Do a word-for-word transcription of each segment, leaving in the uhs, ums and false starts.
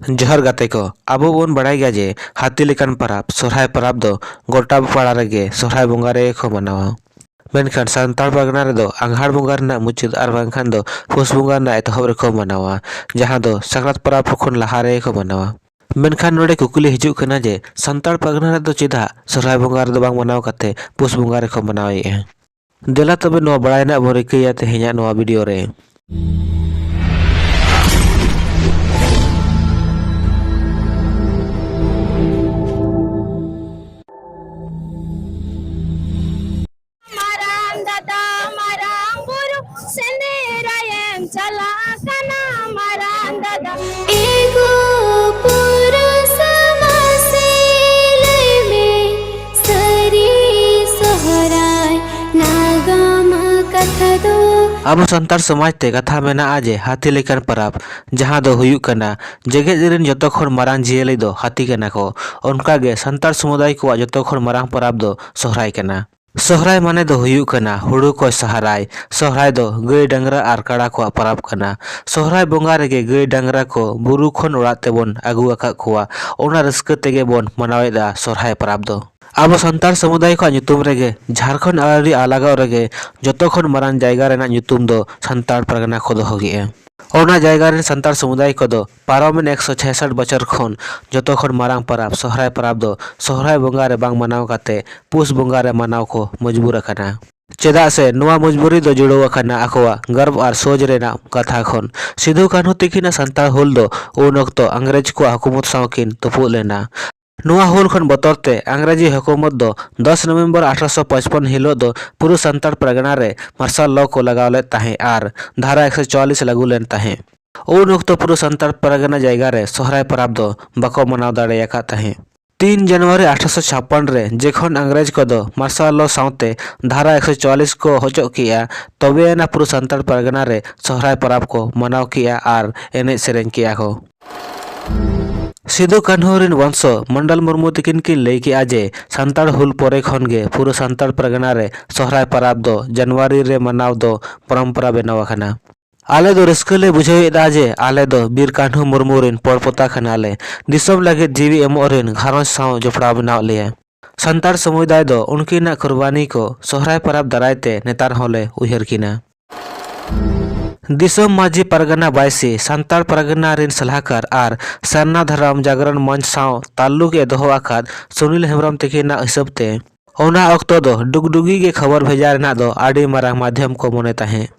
ᱡᱚᱦᱟᱨ ᱜᱟᱛᱮ ᱠᱚ, ᱟᱵᱚ ᱵᱚᱱ ᱵᱟᱲᱟᱭ ᱜᱮᱭᱟ ᱡᱮ ᱦᱟᱹᱛᱤ ᱞᱮᱠᱟᱱ ᱯᱟᱨᱟᱵᱽ, ᱥᱚᱦᱨᱟᱭ ᱯᱟᱨᱟᱵᱽ ᱫᱚ ᱜᱚᱴᱟ ᱯᱟᱲᱟ ᱨᱮᱜᱮ ᱥᱚᱦᱨᱟᱭ ᱵᱚᱸᱜᱟ ᱨᱮᱜᱮ ᱠᱚ ᱢᱟᱱᱟᱣᱟ᱾ ᱢᱮᱱᱠᱷᱟᱱ ᱥᱟᱱᱛᱟᱲ ᱯᱟᱨᱜᱟᱱᱟ ᱨᱮᱫᱚ ᱟᱸᱜᱷᱟᱲ ᱵᱚᱸᱜᱟ ᱨᱮᱱᱟᱜ ᱢᱩᱪᱟᱹᱫ ᱟᱨ ᱵᱟᱝᱠᱷᱟᱱ ᱫᱚ ᱯᱩᱥ ᱵᱚᱸᱜᱟ ᱨᱮᱱᱟᱜ ᱮᱛᱚᱦᱚᱵ ᱨᱮᱠᱚ ᱢᱟᱱᱟᱣᱟ, ᱡᱟᱦᱟᱸ ᱫᱚ ᱥᱟᱠᱨᱟᱛ ᱯᱚᱨᱚᱵᱽ ᱠᱷᱚᱱ ᱞᱟᱦᱟ ᱨᱮᱜᱮ ᱠᱚ ᱢᱟᱱᱟᱣᱟ᱾ ᱢᱮᱱᱠᱷᱟᱱ ᱱᱚᱰᱮ ᱠᱩᱠᱞᱤ ᱦᱤᱡᱩᱜ ᱠᱟᱱᱟ ᱡᱮ ᱥᱟᱱᱛᱟᱲ ᱯᱟᱨᱜᱟᱱᱟ ᱨᱮᱫᱚ ᱪᱮᱫᱟᱜ ᱥᱚᱦᱨᱟᱭ ᱵᱚᱸᱜᱟ ᱨᱮᱫᱚ ᱵᱟᱝ ᱢᱟᱱᱟᱣ ᱠᱟᱛᱮ ᱯᱩᱥ ᱵᱚᱸᱜᱟ ᱨᱮᱠᱚ ᱢᱟᱱᱟᱣᱮᱫᱼᱟ? ᱫᱮᱞᱟ ᱛᱚᱵᱮ ᱱᱚᱣᱟ ᱵᱟᱲᱟᱭ ᱨᱮᱱᱟᱜ ᱵᱚᱱ ᱨᱤᱠᱟᱹᱭᱟ ᱛᱮᱦᱮᱧᱟᱜ ᱱᱚᱣᱟ ᱵᱷᱤᱰᱤᱭᱳ ᱨᱮ᱾ ᱢᱟᱨᱟᱝ ᱫᱟᱫᱟ ᱢᱟᱨᱟᱝ ᱵᱩᱨᱩ ᱥᱮᱸᱫᱽᱨᱟᱭᱮᱢ ᱪᱟᱞᱟᱜ ᱠᱟᱱᱟ ᱢᱟᱨᱟᱝ ᱫᱟᱫᱟ᱾ ᱮᱜᱳ ᱯᱩᱨᱩᱥ ᱢᱟᱥᱮ ᱞᱟᱹᱭ ᱢᱮ ᱥᱟᱹᱨᱤ ᱥᱚᱦᱨᱟᱭ ᱱᱟᱜᱟᱢ ᱠᱟᱛᱷᱟ ᱫᱚ᱾ ᱟᱵᱚ ᱥᱟᱱᱛᱟᱲ ᱥᱚᱢᱟᱡᱽ ᱛᱮ ᱠᱟᱛᱷᱟ ᱢᱮᱱᱟᱜᱼᱟ ᱡᱮ ᱦᱟᱹᱛᱤ ᱞᱮᱠᱟᱱ ᱯᱟᱨᱟᱵᱽ, ᱡᱟᱦᱟᱸ ᱫᱚ ᱦᱩᱭᱩᱜ ᱠᱟᱱᱟ ᱡᱮᱜᱮᱛ ᱨᱮᱱ ᱡᱚᱛᱚ ᱠᱷᱚᱱ ᱢᱟᱨᱟᱝ ᱡᱤᱭᱟᱹᱞᱤ ᱫᱚ ᱦᱟᱹᱛᱤ ᱠᱟᱱᱟ ᱠᱚ᱾ ᱚᱱᱠᱟᱜᱮ ᱥᱟᱱᱛᱟᱲ ᱥᱚᱢᱩᱫᱟᱭ ᱠᱚᱣᱟᱜ ᱡᱚᱛᱚ ᱠᱷᱚᱱ ᱢᱟᱨᱟᱝ ᱯᱟᱨᱟᱵᱽ ᱫᱚ ᱥᱚᱦᱨᱟᱭ ᱠᱟᱱᱟ᱾ ᱥᱚᱦᱨᱟᱭ ᱢᱟᱱᱮ ᱫᱚ ᱦᱩᱭᱩᱜ ᱠᱟᱱᱟ ᱦᱩᱲᱩ ᱠᱚ ᱥᱟᱦᱟᱨᱟᱭ᱾ ᱥᱚᱦᱨᱟᱭ ᱫᱚ ᱜᱟᱹᱭ ᱰᱟᱝᱨᱟ ᱟᱨ ᱠᱟᱲᱟ ᱠᱚᱣᱟᱜ ᱯᱚᱨᱚᱵᱽ ᱠᱟᱱᱟ᱾ ᱥᱚᱦᱨᱟᱭ ᱵᱚᱸᱜᱟ ᱨᱮᱜᱮ ᱜᱟᱹᱭ ᱰᱟᱝᱨᱟ ᱠᱚ ᱵᱩᱨᱩ ᱠᱷᱚᱱ ᱚᱲᱟᱜ ᱛᱮᱵᱚᱱ ᱟᱹᱜᱩ ᱟᱠᱟᱫ ᱠᱚᱣᱟ᱾ ᱚᱱᱟ ᱨᱟᱹᱥᱠᱟᱹ ᱛᱮᱜᱮ ᱵᱚᱱ ᱢᱟᱱᱟᱣᱮᱫᱟ ᱥᱚᱦᱨᱟᱭ ᱯᱚᱨᱚᱵᱽ ᱫᱚ᱾ ᱟᱵᱚ ᱥᱟᱱᱛᱟᱲ ᱥᱚᱢᱩᱫᱟᱭ ᱠᱚᱣᱟᱜ ᱧᱩᱛᱩᱢ ᱨᱮᱜᱮ ᱡᱷᱟᱲᱠᱷᱚᱸᱰ ᱟᱹᱨᱤ ᱟᱞᱟᱜᱚᱜ ᱨᱮᱜᱮ ᱡᱚᱛᱚ ᱠᱷᱚᱱ ᱢᱟᱨᱟᱝ ᱡᱟᱭᱜᱟ ᱨᱮᱱᱟᱜ ᱧᱩᱛᱩᱢ ᱫᱚ ᱥᱟᱱᱛᱟᱲ ᱯᱟᱨᱜᱟᱱᱟ ᱠᱚ ᱫᱚᱦᱚ ᱠᱮᱜᱼᱟ᱾ ᱚᱱᱟ ᱡᱟᱭᱜᱟ ᱨᱮᱱ ᱥᱟᱱᱛᱟᱲ ᱥᱚᱢᱩᱫᱟᱭ ᱠᱚᱫᱚ ᱯᱟᱨᱚᱢᱮᱱ ᱮᱠᱥᱚ ᱪᱷᱮᱥᱚᱴ ᱵᱚᱪᱷᱚᱨ ᱠᱷᱚᱱ ᱡᱚᱛᱚ ᱠᱷᱚᱱ ᱢᱟᱨᱟᱝ ᱯᱟᱨᱟᱵᱽ ᱥᱚᱦᱨᱟᱭ ᱯᱟᱨᱟᱵᱽ ᱫᱚ ᱥᱚᱦᱨᱟᱭ ᱵᱚᱸᱜᱟ ᱨᱮ ᱵᱟᱝ ᱢᱟᱱᱟᱣ ᱠᱟᱛᱮ ᱯᱩᱥ ᱵᱚᱸᱜᱟ ᱨᱮ ᱢᱟᱱᱟᱣ ᱠᱚ ᱢᱚᱡᱽᱵᱩᱨ ᱟᱠᱟᱱᱟ᱾ ᱪᱮᱫᱟᱜ ᱥᱮ ᱱᱚᱣᱟ ᱢᱚᱡᱽᱵᱩᱨᱤ ᱫᱚ ᱡᱩᱲᱟᱹᱣ ᱟᱠᱟᱱᱟ ᱟᱠᱚᱣᱟᱜ ᱜᱚᱨᱵ ᱟᱨ ᱥᱳᱡᱽ ᱨᱮᱱᱟᱜ ᱠᱟᱛᱷᱟ ᱠᱷᱚᱱ᱾ ᱥᱤᱫᱩ ᱠᱟᱹᱱᱦᱩ ᱛᱤᱠᱤᱱᱟᱜ ᱥᱟᱱᱛᱟᱲ ᱦᱩᱞ ᱫᱚ ᱩᱱ ᱚᱠᱛᱚ ᱤᱝᱨᱮᱡᱽ ᱠᱚᱣᱟᱜ ᱦᱩᱠᱩᱢᱚᱛ ᱥᱟᱶ ᱠᱤᱱ ᱛᱩᱯᱩᱜ ᱞᱮᱱᱟ᱾ ᱱᱚᱣᱟ ᱦᱩᱞ ᱠᱷᱚᱱ ᱵᱚᱛᱚᱨ ᱛᱮ ᱤᱝᱨᱮᱡᱤ ᱦᱩᱠᱩᱢᱚᱛ ᱫᱚ ᱫᱚᱥ ᱱᱚᱵᱷᱮᱢᱵᱚᱨ ᱟᱴᱷᱨᱚᱥᱚ ᱯᱚᱪᱯᱚᱱ ᱦᱤᱞᱳᱜ ᱫᱚ ᱯᱩᱨᱟᱹ ᱥᱟᱱᱛᱟᱲ ᱯᱟᱨᱜᱟᱱᱟ ᱨᱮ ᱢᱟᱨᱥᱟᱞ ᱞᱚ ᱠᱚ ᱞᱟᱜᱟᱣ ᱞᱮᱫ ᱛᱟᱦᱮᱸᱫ ᱟᱨ ᱫᱷᱟᱨᱟ ᱮᱠᱥᱚ ᱪᱩᱣᱟᱞᱤᱥ ᱞᱟᱹᱜᱩ ᱞᱮᱱ ᱛᱟᱦᱮᱸᱫ᱾ ᱩᱱ ᱚᱠᱛᱚ ᱯᱩᱨᱟᱹ ᱥᱟᱱᱛᱟᱲ ᱯᱟᱨᱜᱟᱱᱟ ᱡᱟᱭᱜᱟ ᱨᱮ ᱥᱚᱦᱨᱟᱭ ᱯᱚᱨᱚᱵᱽ ᱫᱚ ᱵᱟᱠᱚ ᱢᱟᱱᱟᱣ ᱫᱟᱲᱮ ᱟᱠᱟᱫ ᱛᱟᱦᱮᱸᱫ᱾ ᱛᱤᱱ ᱡᱟᱱᱩᱣᱟᱨᱤ ᱟᱴᱷᱨᱚᱥᱚ ᱪᱷᱟᱯᱯᱟᱱ ᱨᱮ ᱡᱚᱠᱷᱚᱱ ᱤᱝᱨᱮᱡᱽ ᱠᱚᱫᱚ ᱢᱟᱨᱥᱟᱞ ᱞᱚ ᱥᱟᱶᱛᱮ ᱫᱷᱟᱨᱟ ᱮᱠᱥᱚ ᱪᱩᱣᱟᱞᱤᱥ ᱠᱚ ᱚᱪᱚᱜ ᱠᱮᱜᱼᱟ, ᱛᱚᱵᱮᱭᱟᱱᱟ ᱯᱩᱨᱟᱹ ᱥᱟᱱᱛᱟᱲ ᱯᱟᱨᱜᱟᱱᱟ ᱨᱮ ᱥᱚᱦᱨᱟᱭ ᱯᱚᱨᱚᱵᱽ ᱠᱚ ᱢᱟᱱᱟᱣ ᱠᱮᱜᱼᱟ ᱟᱨ ᱮᱱᱮᱡ ᱥᱮᱨᱮᱧ ᱠᱮᱜᱼᱟ ᱠᱚ᱾ ᱥᱤᱫᱩ ᱠᱟᱹᱱᱦᱩ ᱨᱮᱱ ᱵᱚᱝᱥᱚ ᱢᱚᱱᱰᱚᱞ ᱢᱩᱨᱢᱩ ᱛᱤᱠᱤᱱ ᱠᱤᱱ ᱞᱟᱹᱭ ᱠᱮᱜᱼᱟ ᱡᱮ ᱥᱟᱱᱛᱟᱲ ᱦᱩᱞ ᱯᱚᱨᱮ ᱠᱷᱚᱱ ᱜᱮ ᱯᱩᱨᱟᱹ ᱥᱟᱱᱛᱟᱲ ᱯᱟᱨᱜᱟᱱᱟ ᱨᱮ ᱥᱚᱦᱨᱟᱭ ᱯᱚᱨᱚᱵᱽ ᱫᱚ ᱡᱟᱱᱩᱣᱟᱨᱤ ᱨᱮ ᱢᱟᱱᱟᱣ ᱫᱚ ᱯᱚᱨᱚᱢᱯᱚᱨᱟ ᱵᱮᱱᱟᱣ ᱟᱠᱟᱱᱟ᱾ ᱟᱞᱮ ᱫᱚ ᱨᱟᱹᱥᱠᱟᱹ ᱞᱮ ᱵᱩᱡᱷᱟᱹᱣᱮᱫᱟ ᱡᱮ ᱟᱞᱮ ᱫᱚ ᱵᱤᱨ ᱠᱟᱹᱱᱦᱩ ᱢᱩᱨᱢᱩ ᱨᱮᱱ ᱯᱚᱲ ᱯᱚᱛᱟ ᱠᱟᱱᱟᱞᱮ᱾ ᱫᱤᱥᱚᱢ ᱞᱟᱹᱜᱤᱫ ᱡᱤᱣᱤ ᱮᱢᱚᱜ ᱨᱮᱱ ᱜᱷᱟᱨᱚᱸᱡᱽ ᱥᱟᱶ ᱡᱚᱯᱲᱟᱣ ᱢᱮᱱᱟᱜ ᱞᱮᱭᱟ᱾ ᱥᱟᱱᱛᱟᱲ ᱥᱚᱢᱩᱫᱟᱭ ᱫᱚ ᱩᱱᱠᱤᱱᱟᱜ ᱠᱩᱨᱵᱟᱱᱤ ᱠᱚ ᱥᱚᱦᱨᱟᱭ ᱯᱚᱨᱚᱵᱽ ᱫᱟᱨᱟᱭ ᱛᱮ ᱱᱮᱛᱟᱨ ᱦᱚᱸᱞᱮ ᱩᱭᱦᱟᱹᱨ ᱠᱤᱱᱟ᱾ ᱫᱤᱥᱚᱢ ᱢᱟᱹᱡᱷᱤ ᱯᱟᱨᱜᱟᱱᱟ ᱵᱟᱭᱥᱤ, ᱥᱟᱱᱛᱟᱲ ᱯᱟᱨᱜᱟᱱᱟ ᱨᱮᱱ ᱥᱟᱞᱦᱟᱠᱟᱨ ᱟᱨ ᱥᱟᱨᱱᱟ ᱫᱷᱚᱨᱚᱢ ᱡᱟᱜᱽᱨᱚᱱ ᱢᱚᱧᱪ ᱥᱟᱶ ᱛᱟᱞᱞᱩᱠ ᱮ ᱫᱚᱦᱚ ᱟᱠᱟᱫ ᱥᱩᱱᱤᱞ ᱦᱮᱢᱵᱨᱚᱢ ᱛᱤᱠᱤᱱᱟᱜ ᱦᱤᱥᱟᱹᱵ ᱛᱮ, ᱚᱱᱟ ᱚᱠᱛᱚ ᱫᱚ ᱰᱩᱜᱰᱩᱜᱤ ᱜᱮ ᱠᱷᱚᱵᱚᱨ ᱵᱷᱮᱡᱟ ᱨᱮᱱᱟᱜ ᱫᱚ ᱟᱹᱰᱤ ᱢᱟᱨᱟᱝ ᱢᱟᱫᱷᱭᱚᱢ ᱠᱚ ᱢᱚᱱᱮ ᱛᱟᱦᱮᱸᱫ᱾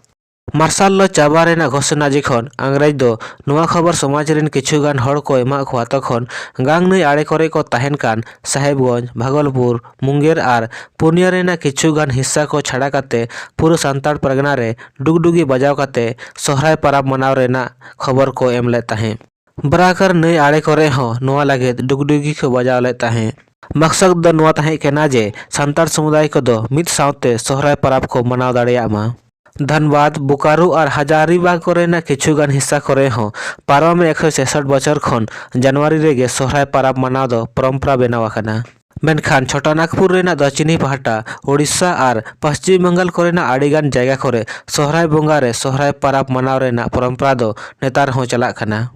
ᱢᱟᱨᱥᱟᱞ ᱞᱚ ᱪᱟᱵᱟ ᱨᱮᱱᱟᱜ ᱜᱷᱳᱥᱚᱱᱟ ᱡᱚᱠᱷᱚᱱ ᱤᱝᱨᱮᱡᱽ ᱫᱚ ᱱᱚᱣᱟ ᱠᱷᱚᱵᱚᱨ ᱥᱚᱢᱟᱡᱽ ᱨᱮᱱ ᱠᱤᱪᱷᱩ ᱜᱟᱱ ᱦᱚᱲ ᱠᱚ ᱮᱢᱟᱜ ᱠᱚᱣᱟ, ᱛᱚᱠᱷᱚᱱ ᱜᱟᱝ ᱱᱟᱹᱭ ᱟᱲᱮ ᱠᱚᱨᱮ ᱠᱚ ᱛᱟᱦᱮᱱ ᱠᱟᱱ ᱥᱟᱦᱮᱵᱽᱜᱚᱸᱡᱽ, ᱵᱷᱟᱜᱚᱞᱯᱩᱨ, ᱢᱩᱝᱜᱮᱨ ᱟᱨ ᱯᱩᱨᱱᱤᱭᱟ ᱨᱮᱱᱟᱜ ᱠᱤᱪᱷᱩ ᱜᱟᱱ ᱦᱤᱥᱥᱟ ᱠᱚ ᱪᱷᱟᱲᱟ ᱠᱟᱛᱮ ᱯᱩᱨᱟᱹ ᱥᱟᱱᱛᱟᱲ ᱯᱟᱨᱜᱟᱱᱟ ᱨᱮ ᱰᱩᱜᱰᱩᱜᱤ ᱵᱟᱡᱟᱣ ᱠᱟᱛᱮ ᱥᱚᱦᱨᱟᱭ ᱯᱟᱨᱟᱵᱽ ᱢᱟᱱᱟᱣ ᱨᱮᱱᱟᱜ ᱠᱷᱚᱵᱚᱨ ᱠᱚ ᱮᱢ ᱞᱮᱫ ᱛᱟᱦᱮᱸᱫ᱾ ᱵᱨᱟᱠᱟᱨ ᱱᱟᱹᱭ ᱟᱲᱮ ᱠᱚᱨᱮ ᱦᱚᱸ ᱱᱚᱣᱟ ᱞᱟᱹᱜᱤᱫ ᱰᱩᱜᱰᱩᱜᱤ ᱠᱚ ᱵᱟᱡᱟᱣ ᱞᱮᱫ ᱛᱟᱦᱮᱸᱫ᱾ ᱢᱟᱠᱥᱚᱫ ᱫᱚ ᱱᱚᱣᱟ ᱛᱟᱦᱮᱸ ᱠᱟᱱᱟ ᱡᱮ ᱥᱟᱱᱛᱟᱲ ᱥᱚᱢᱩᱫᱟᱭ ᱠᱚᱫᱚ ᱢᱤᱫ ᱥᱟᱶᱛᱮ ᱥᱚᱦᱨᱟᱭ ᱯᱟᱨᱟᱵᱽ ᱠᱚ ᱢᱟᱱᱟᱣ ᱫᱟᱲᱮᱭᱟᱜ ᱢᱟ᱾ ᱫᱷᱟᱱᱵᱟᱫᱽ, ᱵᱳᱠᱟᱨᱳ ᱟᱨ ᱦᱟᱡᱟᱨᱤᱵᱟᱜᱽ ᱠᱚᱨᱮᱱᱟᱜ ᱠᱤᱪᱷᱩ ᱜᱟᱱ ᱦᱤᱥᱥᱟ ᱠᱚᱨᱮ ᱦᱚᱸ ᱯᱟᱨᱚᱢ ᱮᱠᱥᱚ ᱪᱷᱮᱥᱚᱴ ᱵᱚᱪᱷᱚᱨ ᱠᱷᱚᱱ ᱡᱟᱱᱩᱣᱟᱨᱤ ᱨᱮᱜᱮ ᱥᱚᱦᱨᱟᱭ ᱯᱟᱨᱟᱵᱽ ᱢᱟᱱᱟᱣ ᱫᱚ ᱯᱚᱨᱚᱢᱯᱚᱨᱟ ᱵᱮᱱᱟᱣ ᱟᱠᱟᱱᱟ᱾ ᱢᱮᱱᱠᱷᱟᱱ ᱪᱷᱳᱴᱟ ᱱᱟᱜᱽᱯᱩᱨ ᱨᱮᱱᱟᱜ ᱫᱚᱠᱷᱤᱱᱤ ᱯᱟᱦᱴᱟ, ᱳᱰᱤᱥᱟ ᱟᱨ ᱯᱚᱥᱪᱤᱢ ᱵᱟᱝᱜᱟᱞ ᱠᱚᱨᱮᱱᱟᱜ ᱟᱹᱰᱤᱜᱟᱱ ᱡᱟᱭᱜᱟ ᱠᱚᱨᱮ ᱥᱚᱦᱨᱟᱭ ᱵᱚᱸᱜᱟ ᱨᱮ ᱥᱚᱦᱨᱟᱭ ᱯᱟᱨᱟᱵᱽ ᱢᱟᱱᱟᱣ ᱨᱮᱱᱟᱜ ᱯᱚᱨᱚᱢᱯᱚᱨᱟ ᱫᱚ ᱱᱮᱛᱟᱨ ᱦᱚᱸ ᱪᱟᱞᱟᱜ ᱠᱟᱱᱟ᱾